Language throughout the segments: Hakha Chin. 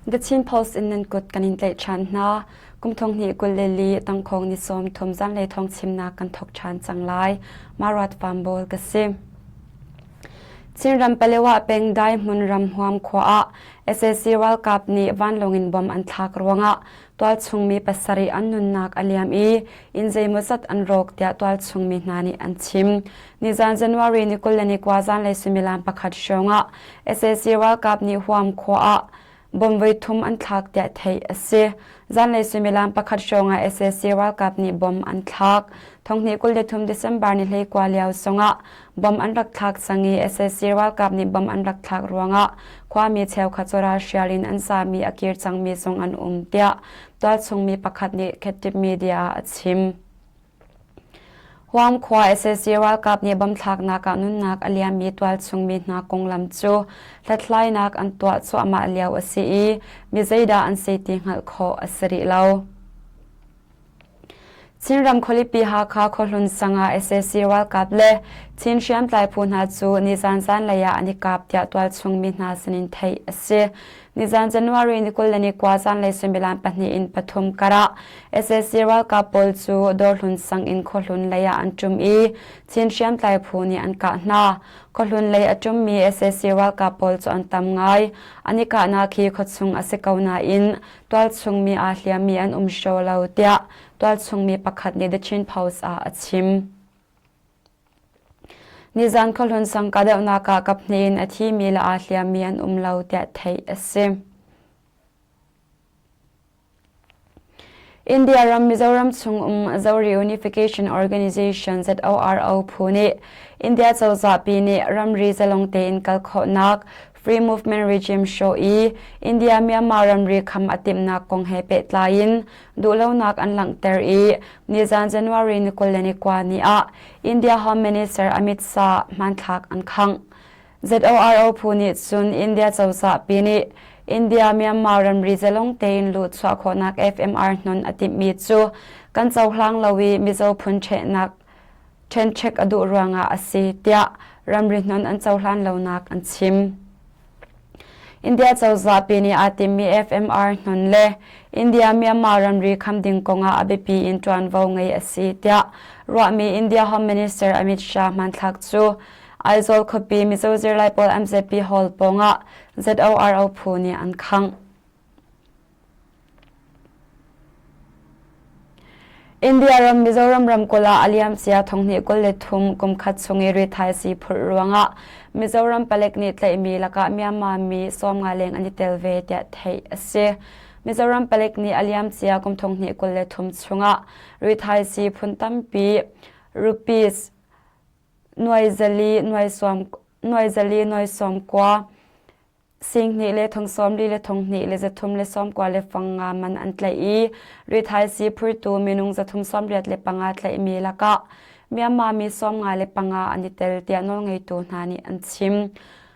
The Chin Post in nan kut kan in tlaih ṭhan hna. Kum thong hnih 22 tangkhawng ni 30 zanlei thawng chimnak kan thawk ṭhan cang lai. Marat Fambawl ka si. Chinram Palewa peng Dai hmun ram huam khua ah sac ralkap nih vanlawng in bom an thlak ruangah tualchung mi pasarih an nunnak a liam i inn zeimawzat an rawk tiah tualchung mi hna nih an chim. Nizan January ni 21 zanlei suimilam pakhat hrawng ah sac ralkap nih Huam khua ah bom voi thum an thlak tiah theih a si. Zanlei suimilam pakhat hrawng ah sac ralkap nih bom an thlak. Thonghnih 23 December ni 19 lio zongah bom an rak thlak cang i sac ralkap nih bom an rak thlak ruangah khuami cheukhat cu ralhrial in an zami a kir cangmi zong an um tiah tualchung mi pakhat nih Khettip Media ah a chim. Huam khua sac ralkap nih bom thlaknak ah nunnak a liammi tualchung mi hna konglam cu hlathlainak an tuah cuahmah lio a si i mi zeidah an si ti hngalh khawh a si rih lo. Chinram khualipi Hakha khuahlun sang ah sac ralkap le Chin hriamtlai phu hna cu nizan zanlei ah an i kap tiah tualchung mi hna sinin theih a si. Nizan January ni 29 zanlei suimilam pahnih in pathum karah sac ralkap pawl cu Dawrhlun sang in khuahlun lei ah an ṭum i Chin hriamtlai phu nih an kah hna. Khuahlun lei a ṭummi sac ralkap pawl cu an tam ngai. An i kahnak hi khuachung a si ko nain tualchung mi aa hliammi an um hraw lo tiah tualchung mi pakhat nih The Chin Post ah a chim. Nizan khuahlun sang kahdohnak ah kaphnih in a thimi le aa hliammi an um lo tiah theih a si. India ram Mizoram chung um Zo Reunification Organization ZORO phu nih India cozah pi nih ramri zalong tein kal khawhnak Free Movement Regime show i India Myanmar ramri kham a timhnak kong he pehtlai in duhlonak an langhter i nizan January ni 21 ni ah India Home Minister Amit Shah hmanthlak an khangh. ZORO phu nih cun India cozah pi nih India Myanmar ramri zalong tein luhchuah khawhnak FMR hnon a timhmi cu kan cohlang lo i Mizo phun ṭhehnak ṭhenṭhek a duh ruangah a si tiah ramri hnon an cohlan lonak an chim. India cozah pi nih aa timmi FMR hnon le India Myanmar ramri kham ding kongah a biapi in ṭuanvo ngei a si tiah ruahmi India Home Minister Amit Shah hmanthlak cu Aizawl khuapi Mizo zirlai pawl MZP Hall pawngah ZORO phu nih an khangh. India ram Mizoram ramkulh ah a liamcia thonghnih 23 kum khat chung i rithaisii phurh ruangah Mizoram palek nih tlaihmi lakah Myanmar mi 50 leng an i tel ve tiah theih a si. Mizoram palek nih a liamcia kum thonghnih 23 chungah rithaisii phun tampi rupees nuai zali nuai sawm nuai zali nuai sawm kua Singhnih le thong sawm li le thong hnih le zathum le sawm kua le fang nga man an tlaih i rithaisii phurtu minung zathum sawmriat le panga tlaihmi lakah Myanmar mi 55 an i tel tiah nawlngeitu hna nih an chim.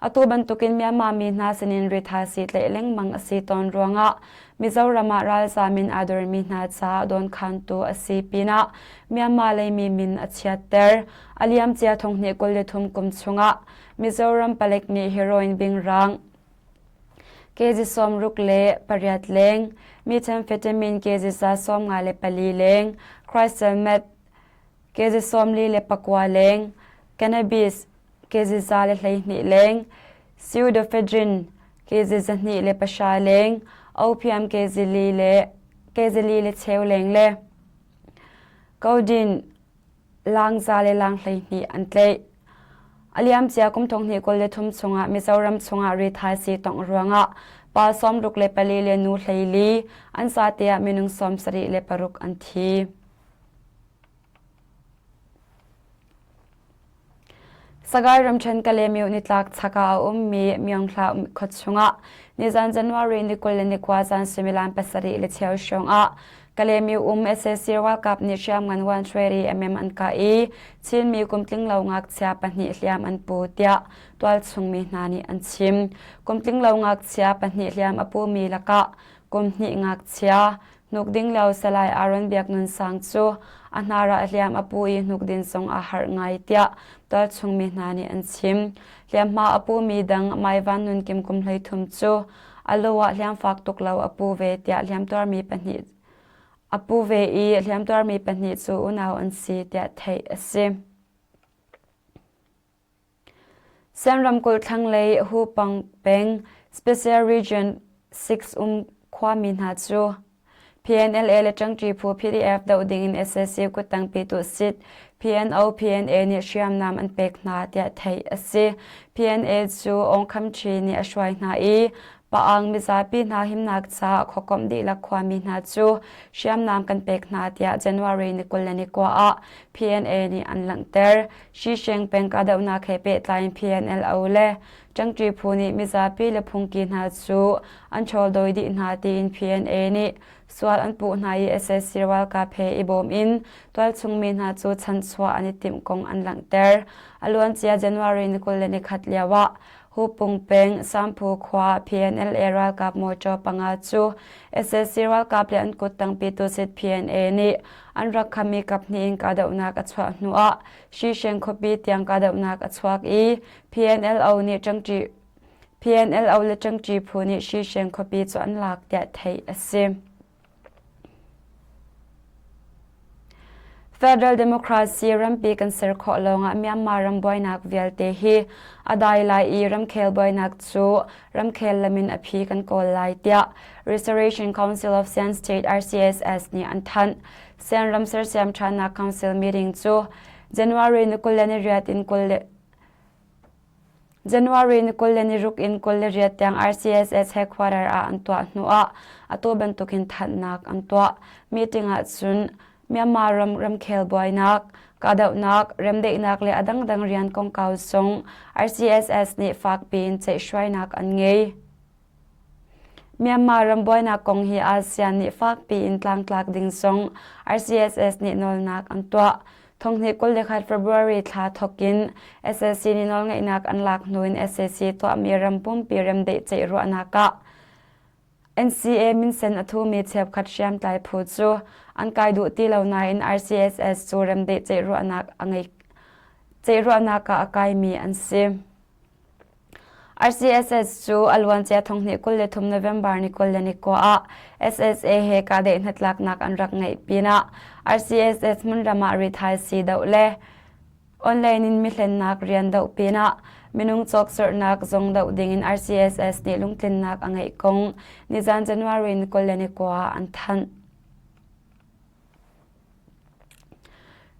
Atu bantukin Myanmar mi hna sinin rithaisii tlaih lengmang a si tawn ruangah Mizoram ah ralzaam in aa dormi hna caah dawnkhantu a si pinah Myanmar leimi min a chiatter. A liamcia thonghnih 23 kum chungah Mizoram palek nih heroin bingrang kg 68 leng, methamphetamine kg 154 leng, crystal meth kg 44 leng, cannabis kg 112 leng, pseudoephedrine kg 210 leng, opium kg li le kg li le cheu leng le codeine langza le lang 12 an tlaih. A liamcia kum thonghnih 23 chungah Mizoram chungah rithaisii tongh ruangah pa 64 le nu 14 an zate ah minung 76 an thi. Sagaing ramṭhen Kalaymyo nitlak chak ah a ummi Myanghla khua chungah nizan January ni 29 zan suimilam pasarih le cheu hrawng ah Kalaymyo um sac ralkap nih hriamngan 120 mm an kah i Chinmi kumtling lo ngakchia pahnih hliam an pu tiah tualchung mi hna nih an chim. Kumtling lo ngakchia pahnih hliam a pumi lakah kum hnih ngakchia. Hnukding lio Salai Aaron Biak Nun Sang cu a hnar ah hliam a pu i hnukdin zong aa harh ngai tiah tualchung mi hna nih an chim. Hliamhma a pumi dang Maivan Nun Kim kum 13 cu a lu ah hliam fak tuk lo a pu ve tiah hliamtuarmi pahnih a pu ve i hliamtuarmi pahnih cu unau an si tiah theih a si. Siam ramkulh thlanglei Hupang peng Special Region 6 um khuami hna cu PNLA le ṭangṭi phu PDF doh dingin sac kuttang pyituhsit PNO PNA nih hriamnam an pek hna tiah theih a si. PNA cu Aung Kham Ṭhi nih a hruai hna i Paang mizapi hna himnak caah khuakomh dihlak khuami hna cu hriamnam kan pek hna tiah January ni 29 ah PNA nih an langhter. Shisheng peng kahdohnak he pehtlai in PNLO le ṭangṭi phu nih mizapi le phungki hna cu an ṭhawldawi dih hna tiin PNA nih sual an puh hna i sac ralkap he i bawm in tualchung mi hna cu chanchuah an i timh kong an langhter. A luancia January ni 21 lioah Hupung peng Samphu khua PNLA ralkap mawṭaw panga cu sac ralkap le an kuttang Pyitusit PNA nih an rak khami kaphnih in kahdohnak a chuah hnuah Shisheng khuapi tiang kahdohnak a chuak i PNLO nih ṭangṭi PNLO le ṭangṭi phu nih Shisheng khuapi cu an lak tiah theih a si. Federal Democracy rampi kan ser khawh lawngah Myanmar ram buainak vialte hi a dai lai i ramkhel buainak cu ramkhel lam in a phi kan kawl lai tiah Restoration Council of Shan State RCSS nih an thanh. Shan ram sersiam ṭhannak council meeting cu January ni 28 in 20 January ni 26 in 28 tiang RCSS headquarter ah an tuah hnuah atu bantukin thanhnak an tuah. Meeting ah cun Myanmar ram ramkhel buainak, kahdohnak, remdaihnak le a dangdang rian kongkau zong RCSS nih fakpi in ceihhruainak an ngei. Myanmar ram buainak kong hi ASEAN nih fakpi in tlangtlak ding zong RCSS nih nawlnak an tuah. Thonghnih 21 February thla thawk in sac nih nawlngeihnak an lak hnu in sac tuahmi ram pumpi remdaih ceih ruahnak ah NCA minsen a thumi cheukhat hriamtlai phu cu an kai duh ti lo nain RCSS cu remdaih ceih ruahnak a ngei ceih ruahnak ah a kaimi an si. RCSS cu a luancia thonghnih 23 November ni 21 ah SSA he kahdaih hnatlaknak an rak ngeih pinah RCSS hmunram ah rithaisii doh le online in mihlennak rian doh pinah minung cawkzorhnak zong doh dingin RCSS nih lungtlinnak a ngeih kong nizan January ni 21 ah an thanh.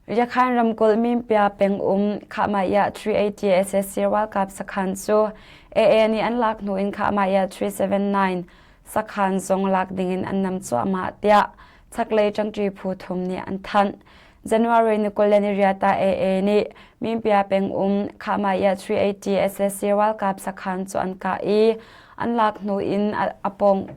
Yakhan ramkulh Mimpia pengum Khahmaiah 380 sac ralkap sakhan cu AA nih an lak hnu in Khahmaiah 379 sakhan zong lak dingin an nam cuahmah tiah chaklei ṭangṭi phu thum nih an thanh. January ni 28 ah AA nih Mimpia pengum Khahmaiah 380 sac ralkap sakhan cu an kah i an lak hnu in a pawng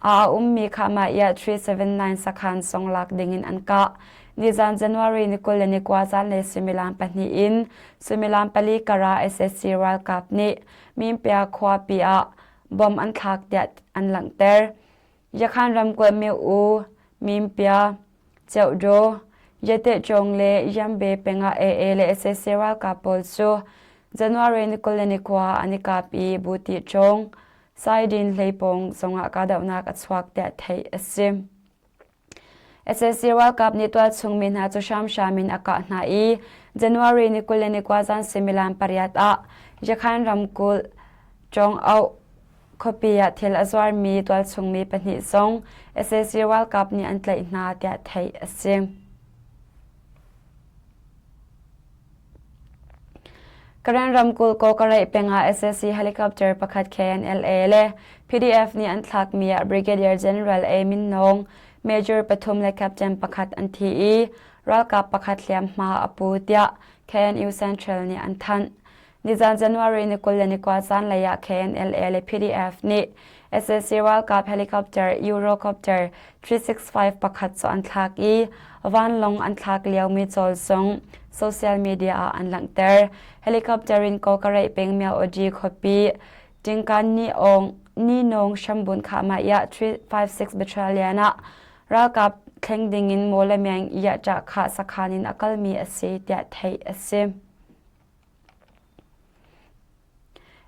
A ummi Khahmaiah 379 sakhan song lak dingin an kah. Nizan January ni 21 zanlei suimilam pahnih in suimilam pali kara sac ralkap nih Mimpia khuapi ah bom an thlak tiah an langhter. Yakhan ramkulh Myo-u, Mimpia, Ceuhdaw, Yatehcawng le Yambe peng ah AA le sac ralkap pawl cu January ni 21 an i kap i Buti Cawng, Saidin hleipawng zongah kahdohnak a chuak tiah theih a si. Sac ralkap nih tualchung mi hna cu hramhram in a kah hna i January ni 21 zan suimilam pariat ah Yakhan ramkulh Cawng-auh khuapi ah thil a zuarmi tualchung mi pahnih zong sac ralkap nih an tlaih hna tiah theih a si. Karen ramkulh Kawkareih peng ah sac helicopter pakhat KNLA le PDF nih an thlakmi ah Brigadier General A Min Nawng, Major pathum le Captain pakhat an thi i ralkap pakhat hliamhma a pu tiah KNU Central nih an thanh. Nizan January ni 21 zanlei ah KNLA le PDF nih sac ralkap helicopter Eurocopter 365 pakhat cu an thlak i vanlawng an thlak liomi cawl zong social media ah an langhter. Helicopter in Kawkareih peng Myaoji khuapi Tingkan Ni Aung Ni Nawng Hrambun Khahmaiah 356 Battalion ah. Ralkap thleng dingin Mawlamyine Yahṭah sakhan in a kalmi a si tiah theih a si.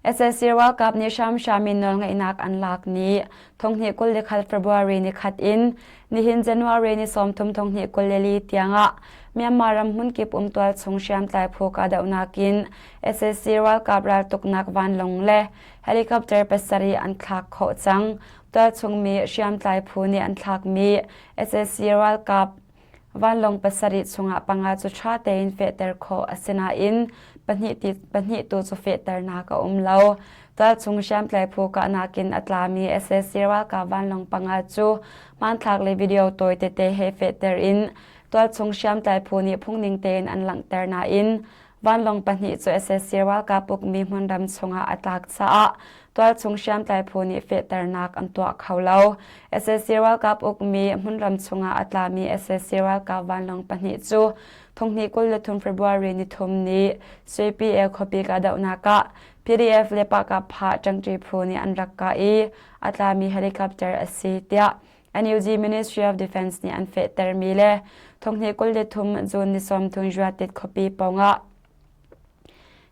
Sac ralkap nih hramhram in nawlngeihnak an lak ni thonghnih 21 February ni khat in nihin January ni 30 thonghnih 24 tiangah Myanmar ram hmunkip um tualchung hriamtlai phu kahdohnak in sac ralkap raltuknak vanlawng le helicopter pasarih an thlak khawh cang. Tualchungmi hriamtlai phu nih an thlakmi sac ralkap Vanlawng pasarih chungah panga cu ṭha tein fehter khawh a si nain pahnih tu cu fehternak a um lo. Tualchung hriamtlai phu kahnak in a tlami sac ralkap vanlawng panga cu hmanthlak le video tawi tete he fehter in tualchung hriamtlai phu nih phungning tein an langhter nain Vanlawng pahnih cu sac ralkap ukmi hmunram chungah a tlak caah tualchung hriamtlai phu nih fehternak an tuah kho lo. Sac ralkap ukmi hmunram chungah a tlami sac ralkap vanlawng pahnih cu thonghnih 23 February nithum ni Sui-PA khuapi kahdohnak ah PDF le Pahkapha ṭangṭi phu nih an rak kah i a tlami helicopter a si tiah NUG Ministry of Defense nih an fehtermi le thonghnih 23 June ni 30 Juatit khuapi pawngah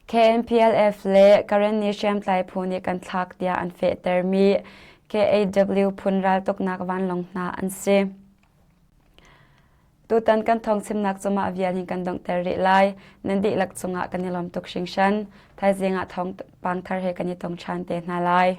KNPLF le Karenni hriamtlai phu nih kan thlak tiah an fehtermi KAW phun raltuknak vanlawng hna an si. Tutan kan thawngchimnak cu mah vial hin kan donghter rih lai. Nan dihlak cungah kan i lawm tuk hringhran. Thaizing ah thawngpang thar he kan i tong ṭhan te hna lai.